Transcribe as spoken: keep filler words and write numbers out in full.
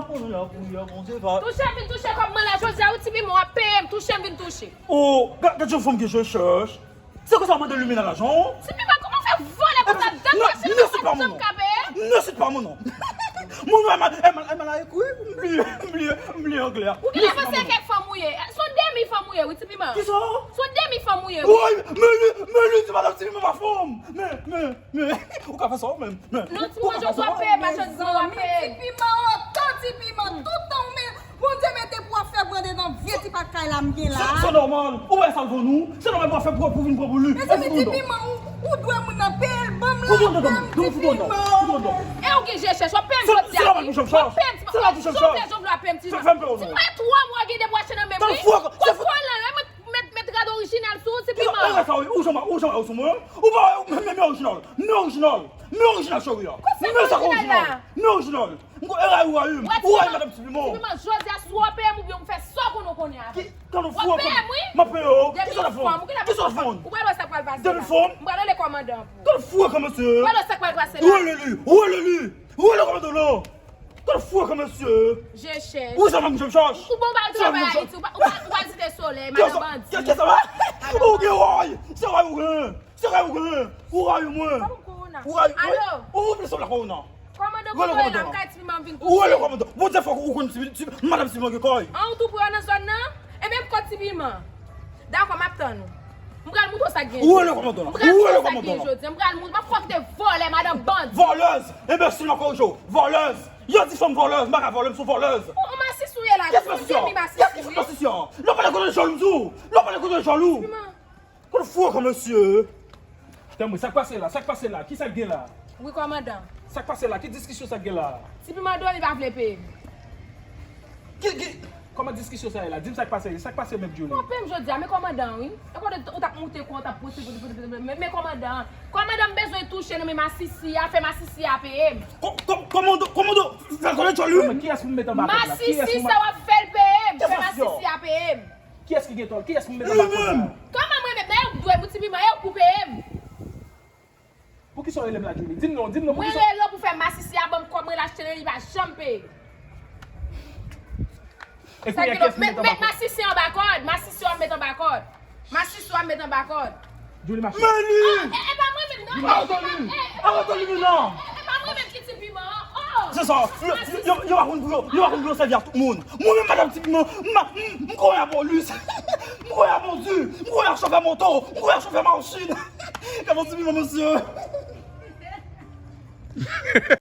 Konnen la priyè, Bondye va. Touche m vin touche kòb mwen la, jodi a, wi, Ti Piman, w ap peye m, touche m vin touche. Oh, gad, gad jan fanm gen je chèch. Se konsa w mande limena lajan w? Ti Piman, kòman w fè vòlè konsa? Dat machin nan pa janm ka peye? Ne cite pas mon nom. Mon nom est mal, est mal, est mal écrit. M bliye, m bliye, m bliye anglè a. Ou genlè panse se kèk fanm ou ye. Se yon demi fanm ou ye, wi, Ti Piman. Kisa? Se yon demi fanm ou ye, wi. Woy, men li, men li di madanm Ti Piman pa fanm. Men, men, men, ou ka fè sa ou menm. Non, Ti Piman, jodi w ap peye m, jodi w ap peye m. Ti Piman, otan Ti Piman, tout tan ou men, Bondye mete pou w ap fè brande nan vye ti pat kay la m gen la. Se nòmal, ou wè sa l vann ou, se nòmal pou w ap fè pou, pou vin pran pou li. Mezanmi, Ti Piman, ou, ou dwe moun nan, peye l, ban m lajan m, Ti Piman. E ou gen je chèch, w ap peye m jodi a, wi. W ap peye m, Ti Piman. Ti Piman, e twa mwa w gen depi w achte nan men m, wi. Kot kòl lan, e mwen met, met rad orijinal sou ou, Ti Piman. Ou janm, ou janm, ou sou mwen, ou pa wè, men, men orijinal, men orijinal. Men orijinal cheri a. Men sa k orijinal. Men orijinal. M ko e rayi ou rayi m. Ou rayi madanm Ti Piman. Ti Piman, jodi a si w ap peye m oubyen w fè sa w konnen w konnen avè m. Tande w fou ankò. M ap peye w. Kisa w ap fè? Kisa w ap fè? Ou pral wè sa k pral pase la. Depi fanm. M pral rele kòmandan pou ou. Tande w fou ankò mesye. Ou pral wè sa k pral pase la. Rele li. Rele li. Rele kòmandan la. Tande w fou ankò mesye. Je chèch. Ou sa menm je chèch. Ou bon bay travay Ayiti. Ou pral site solèy, madan bandi. Kisa w ap fè? Ou gen woy. Se woy ou gen. Se kay ou genyen. Ou rayi mwen. Ou rayi mwen. Ou vle sòt la kòwona. Rele kòmandan. Ou rele kòmandan. Bon, de fwa ou konn ti, ti, madanm Ti Piman gen kòy. An, ou tou pran nan zòn nan? Ebyen, kot Ti Piman? Dakò, m ap tann ou. M pral moutre w sa k gen. Ou rele kòmandan la. Ou rele kòmandan la. M pral moutre w, m ap fè w kite vòlè, madanm bandi. Vòlèz. Enbensil, m ap korije w. Vòlèz. Yo di fanm vòlèz, m pa ka vòlè, m se yon vòlèz. Ou, ou masisi w ye la. Kiyès masisi a? Kiyès ki masisi a? Lè w pale kote jòl m di w. Lè w pale kote jòl ou. Ti Piman. Kote fou ankò mesye. Tanbri, sa k pase la? Sa k pase la? Kisa k gen la? Wi, kòmandan. Sa k pase la? Ki diskisyon sa k gen la? Ti Piman Doni pa vle peye m. Ki, ki, kòman diskisyon sa ye la? Di m sa k pase, sa k pase menm Djoulie? Ou peye m jodi a, men kòmandan wi. E kote ou t ap moute kò, ou t ap pouse, pouse, pouse, pouse, men, men kòmandan. Kòmandan m bezwen touche nan men masisi a, fè masisi a peye m. Kò, kò, kòmandan, kòmandan, fè l konnen tchòl wi. Kiyès pou m met anba kòd la? Masisi sa w ap fè l peye m, fè masisi a peye m. Kiyès ki gen tòl? Kiyès pou m met anba kòd la? Kòman mwen menm? Dayè ou dwe pou Ti Piman, e ou k pou peye m. Poukisa w rele m la Djoulie? Di m non, di m non, poukisa? Mwen rele w pou fè masisi a ban m kòb mwen l achte nan li pa janm peye. E kounye a kiyès pou m met anba kòd? Met masisi anba kòd, masisi w ap met anba kòd. Masisi w ap met anba kòd. Djoulie mache. Meni! E pa mwen menm non. Arete li! Arete li menm non! E pa mwen menm ki Ti Piman an. Se sa, yo, yo, yo pa konn pou yo, yo pa konn pou yo sèvi ak tout moun. Mwen menm madanm Ti Piman, m, m, m konnen a polis. M konnen a bandi. M konnen a chofè moto. M konnen a chofè machin. Gade Ti Piman mesye.